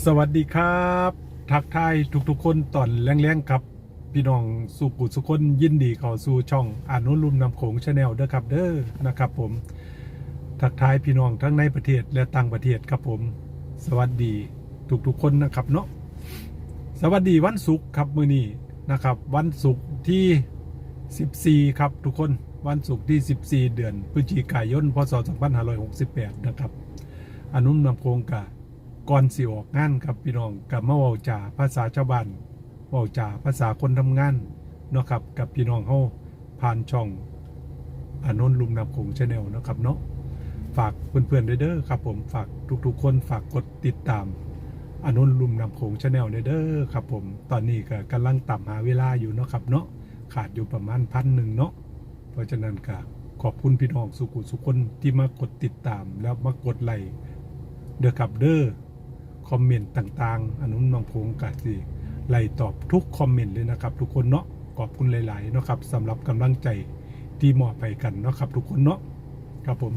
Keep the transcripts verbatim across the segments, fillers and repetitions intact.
สวัสดีครับ ทักทายทุกๆคนตอนแลงๆครับ พี่น้องสู่ผู้สู่คน ยินดีเข้าสู่ช่องอานนท์ลุ่มน้ำโขง Channel เด้อครับเด้อ นะครับผม ทักทายพี่น้องทั้งในประเทศและต่างประเทศครับผม สวัสดีทุกๆคนนะครับเนาะ สวัสดีวันศุกร์ครับ มื้อนี้นะครับ วันศุกร์ที่สิบสี่ครับทุกคน วันศุกร์ที่สิบสี่ เดือนพฤศจิกายน พ.ศ. สองพันห้าร้อยหกสิบแปด นะครับ อานนท์ลุ่มน้ำโขงกะ ก่อนสิออกงานครับพี่น้อง กะมาเว้าจาภาษาชาวบ้าน เว้าจาภาษาคนทำงานเนาะครับ กับพี่น้องเฮาผ่านช่องอานนท์ลุ่มน้ำโขง Channel เนาะครับเนาะ ฝากเพื่อนๆด้วยเด้อครับผม ฝากทุกๆคน ฝากกดติดตามอานนท์ลุ่มน้ำโขง Channel ด้วยเด้อครับผม ตอนนี้ก็กำลังตามหาเวลาอยู่เนาะครับเนาะ ขาดอยู่ประมาณพันหนึ่งเนาะ เพราะฉะนั้นก็ขอบคุณพี่น้องสู่ผู้สู่คนที่มากดติดตามแล้วมากดไลค์เด้อครับเด้อ คอมเมนต์ต่างๆ อานนท์ลุ่มน้ำโขงกะสิไล่ตอบทุกคอมเมนต์เลยนะครับทุกคนเนาะ ขอบคุณหลายๆเนาะครับ สำหรับกำลังใจที่มอบให้กันเนาะครับทุกคนเนาะ ครับผม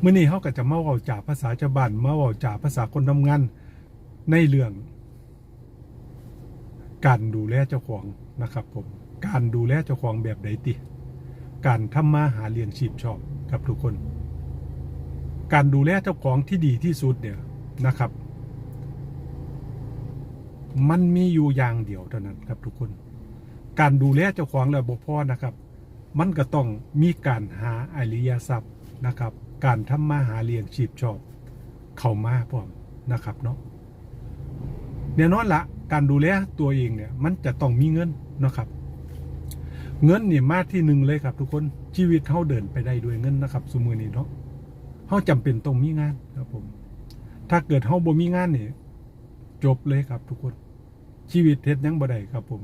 มื้อนี้เฮาก็จะมาเว้าจาภาษาชาวบ้าน มาเว้าจาภาษาคนทำงาน ในเรื่อง การดูแลเจ้าของนะครับผม การดูแลเจ้าของแบบใดติ การทำมาหาเลี้ยงชีพชอบครับทุกคน การดูแลเจ้าของที่ดีที่สุดเนี่ยนะครับ มันมีอยู่อย่างเดียวเท่านั้นครับทุกคน การดูแลเจ้าของแล้วบ่พอนะครับ มันก็ต้องมีการหาอริยทรัพย์นะครับ การทำมาหาเลี้ยงชีพชอบเข้ามาพร้อมนะครับเนาะ แน่นอนละ การดูแลตัวเองเนี่ย มันจะต้องมีเงินเนาะครับ เงินนี่มาที่หนึ่งเลยครับทุกคน ชีวิตเฮาเดินไปได้ด้วยเงินนะครับ ซุมื้อนี้เนาะ เฮาจำเป็นต้องมีงานครับผม ถ้าเกิดเฮาบ่มีงานนี่ จบเลยครับทุกคน ชีวิตเฮ็ดหยังบ่ได้ครับผม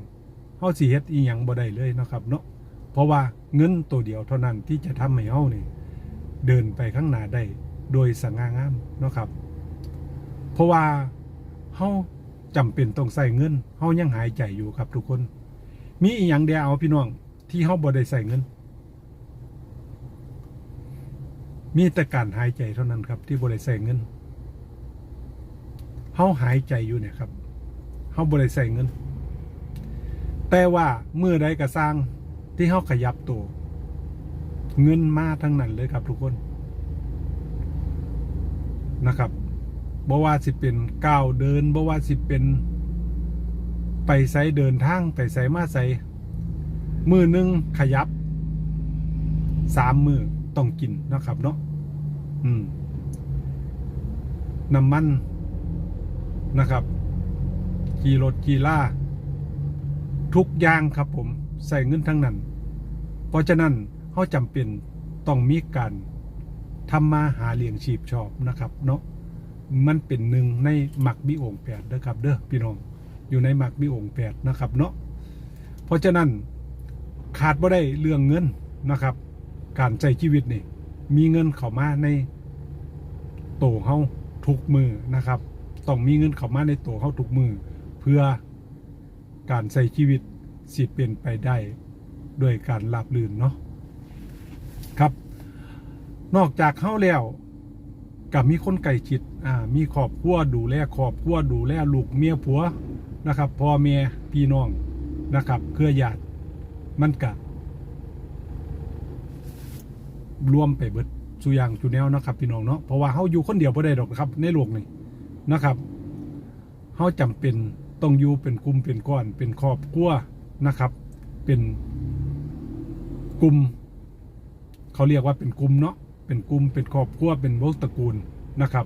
เฮาสิเฮ็ดอีหยังบ่ได้เลยเนาะครับเนาะ เพราะว่าเงินตัวเดียวเท่านั้นที่จะทำให้เฮานี่ เดินไปข้างหน้าได้โดยสง่างามเนาะครับ เพราะว่าเฮาจำเป็นต้องใช้เงิน เฮายังหายใจอยู่ครับทุกคน มีอีหยังแด่ เอาพี่น้อง ที่เฮาบ่ได้ใช้เงิน มีแต่การหายใจเท่านั้นครับ ที่บ่ได้ใช้เงิน เฮาหายใจอยู่เนี่ยครับ เฮาบ่ได้ใช้เงิน แต่ว่ามื้อใดก็ซ่างที่เฮาขยับตัว เงินมาทั้งนั้นเลยครับทุกคน นะครับ บ่ว่าสิเป็นก้าวเดิน บ่ว่าสิเป็นไปไส เดินทางไปไสมาไส มื้อหนึ่งขยับ สามมื้อต้องกินนะครับเนาะ อืม น้ำมันนะครับ ขี่รถขี่ลา ทุกอย่างครับผม ใช้เงินทั้งนั้น เพราะฉะนั้นเฮาจำเป็นต้องมีการทำมาหาเลี้ยงชีพชอบนะครับเนาะ มันเป็นหนึ่งในมรรคมีองค์แปดเด้อครับเด้อพี่น้อง อยู่ในมรรคมีองค์แปดนะครับเนาะ เพราะฉะนั้นขาดบ่ได้เรื่องเงินนะครับ การใช้ชีวิตนี่ มีเงินเข้ามาในโตเฮาทุกมื้อนะครับ ต้องมีเงินเข้ามาในโตเฮาทุกมื้อ เพื่อการใช้ชีวิตสิเป็นไปได้ด้วยการราบรื่นเนาะ ครับ นอกจากเฮาแล้ว ก็มีคนใกล้ชิด อ่า มีครอบครัวดูแลครอบครัว ดูแลลูกเมียผัวนะครับ พ่อแม่พี่น้องนะครับ เครือญาติ มันก็รวมไปเบิดสู่อย่างสู่แนวนะครับ พี่น้องเนาะ เพราะว่าเฮาอยู่คนเดียวบ่ได้ดอกครับ ในโลกนี้นะครับ เฮาจำเป็นต้องอยู่เป็นกลุ่มเป็นก้อน เป็นครอบครัวนะครับ เป็นกลุ่ม เขาเรียกว่าเป็นกลุ่มเนาะ เป็นกลุ่ม เป็นครอบครัว เป็นวงตระกูลนะครับ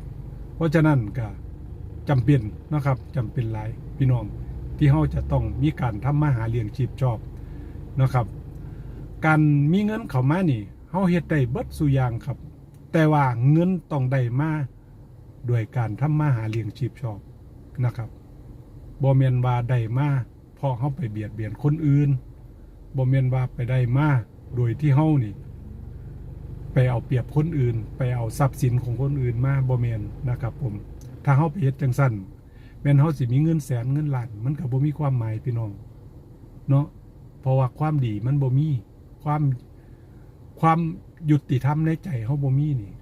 เพราะฉะนั้นก็จำเป็นนะครับ จำเป็นหลายพี่น้อง ที่เฮาจะต้องมีการทำมาหาเลี้ยงชีพชอบนะครับ การมีเงินเข้ามานี่ เฮาเฮ็ดได้เบิดสู่อย่างครับ แต่ว่าเงินต้องได้มาด้วยการทำมาหาเลี้ยงชีพชอบนะครับ บ่แม่นว่าได้มาเพราะเฮาไปเบียดเบียนคนอื่น บ่แม่นว่าไปได้มาโดยที่เฮานี่ ไปเอาเปรียบคนอื่น ไปเอาทรัพย์สินของคนอื่นมา บ่แม่นนะครับผม ถ้าเฮาไปเฮ็ดจั่งซั้น แม่นเฮาสิมีเงินแสนเงินล้าน มันก็บ่มีความหมายพี่น้อง เนาะ เพราะว่าความดีมันบ่มี ความ ความยุติธรรมในใจเฮาบ่มีนี่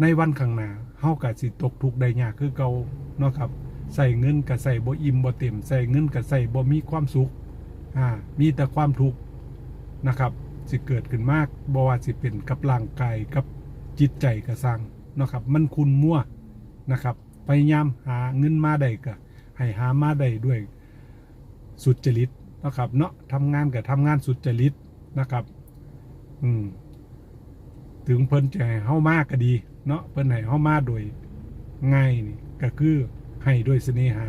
ในวันข้างหน้าเฮาก็สิตกทุกข์ได้ยากคือเก่าเนาะครับ ใช้เงินก็ใช้บ่อิ่มบ่เต็ม ใช้เงินก็ใช้บ่มีความสุข อ่า มีแต่ความทุกข์นะครับ สิเกิดขึ้นมา บ่ว่าสิเป็นกับร่างกายกับจิตใจก็ซ่างเนาะครับ มันขุ่นมัวนะครับ พยายามหาเงินมาได้ก็ให้หามาได้ด้วยสุจริตเนาะครับเนาะ ทำงานก็ทำงานสุจริตนะครับ อืม ถึงเพิ่นจะให้เฮามาก็ดีเนาะ เพิ่นให้เฮามาโดยง่ายนี่ก็คือให้ด้วยเสน่หา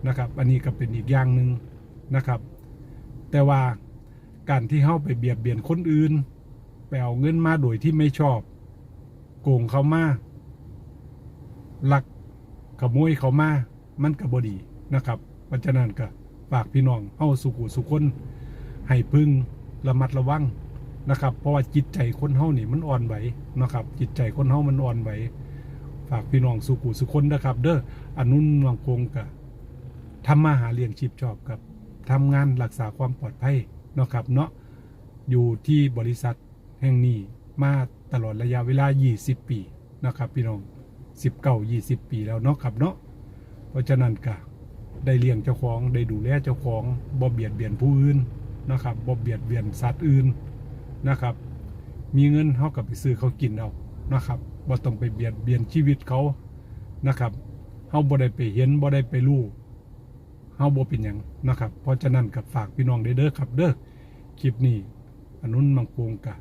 นะครับ อันนี้ก็เป็นอีกอย่างหนึ่งนะครับ แต่ว่าการที่เฮาไปเบียดเบียนคนอื่น ไปเอาเงินมาโดยที่ไม่ชอบ โกงเขามา ลักขโมยเขามา มันก็บ่ดีนะครับ เพราะฉะนั้นก็ฝากพี่น้องเฮาสู่ผู้สู่คน ให้พึงระมัดระวังนะครับ เพราะว่าจิตใจคนเฮานี่มันอ่อนไหวนะครับ จิตใจคนเฮามันอ่อนไหว ฝากพี่น้องสู่ผู้สู่คนนะครับ เด้อ อนุนวังคงก็ทำมาหาเลี้ยงชีพชอบครับ ทำงานรักษาความปลอดภัยเนาะครับเนาะ อยู่ที่บริษัทแห่งนี้มาตลอดระยะเวลา ยี่สิบ ปีนะครับพี่น้อง สิบเก้า ยี่สิบ ปีแล้วเนาะครับเนาะ เพราะฉะนั้นก็ได้เลี้ยงเจ้าของ ได้ดูแลเจ้าของ บ่เบียดเบียนผู้อื่นนะครับ บ่เบียดเบียนสัตว์อื่นนะครับ มีเงินเฮาก็ไปซื้อเขาวกินเอานะครับ บ่ต้องไปเบียดเบียนชีวิตเขานะครับ เฮาบ่ได้ไปเห็น บ่ได้ไปรู้ เฮาบ่เป็นหยังนะครับ เพราะฉะนั้นก็ฝากพี่น้องเด้อครับเด้อ คลิปนี้อนุนมังคงกะ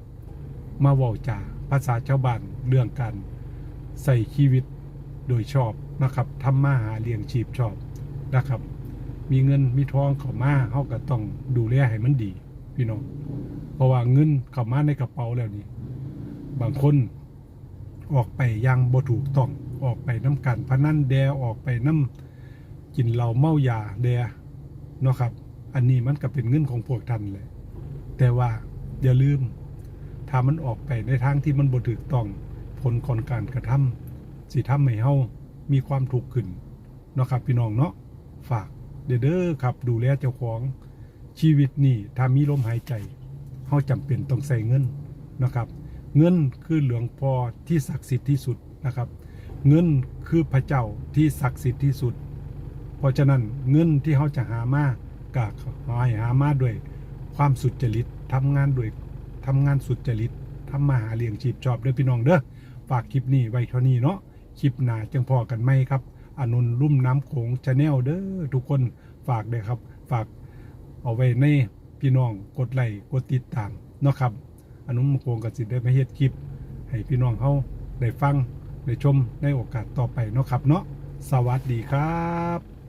มาเว้าจาภาษาชาวบ้านเรื่องการใช้ชีวิตโดยชอบนะครับ ทำมาหาเลี้ยงชีพชอบนะครับ มีเงินมีทองเข้ามา เฮาก็ต้องดูแลให้มันดีพี่น้อง เพราะว่าเงินเข้ามาในกระเป๋าแล้วนี่ บางคนออกไปอย่างบ่ถูกต้อง ออกไปนำการพนันแด่ ออกไปนำกินเหล้าเมายาแด่เนาะครับ อันนี้มันก็เป็นเงินของพวกท่านแหละ แต่ว่าอย่าลืม ถ้ามันออกไปในทางที่มันบ่ถูกต้อง ผลของการกระทำสิทำให้เฮามีความทุกข์ขึ้นเนาะครับพี่น้องเนาะ ฝากเด้อครับ ดูแลเจ้าของ ชีวิตนี้ถ้ามีลมหายใจ เฮาจำเป็นต้องใช้เงินนะครับ เงินคือหลวงพ่อที่ศักดิ์สิทธิ์ที่สุดนะครับ เงินคือพระเจ้าที่ศักดิ์สิทธิ์ที่สุด เพราะฉะนั้นเงินที่เฮาจะหามา ก็ขอให้หามาด้วยความสุจริต ทำงานด้วย ทำงานสุจริต ทำมาหาเลี้ยงชีพชอบเด้อพี่น้องเด้อ ฝากคลิปนี้ไว้เท่านี้เนาะ คลิปหน้าจั่งพ้อกันใหม่ครับ อนุนลุ่มน้ำโขง Channel เด้อทุกคน ฝากเด้อครับ ฝากเอาไว้ในพี่น้องกดไลค์กดติดตามเนาะครับ อนุนลุ่มน้ำโขงก็สิได้มาเฮ็ดคลิปให้พี่น้องเฮาได้ฟังได้ชมในโอกาสต่อไปเนาะครับเนาะ สวัสดีครับ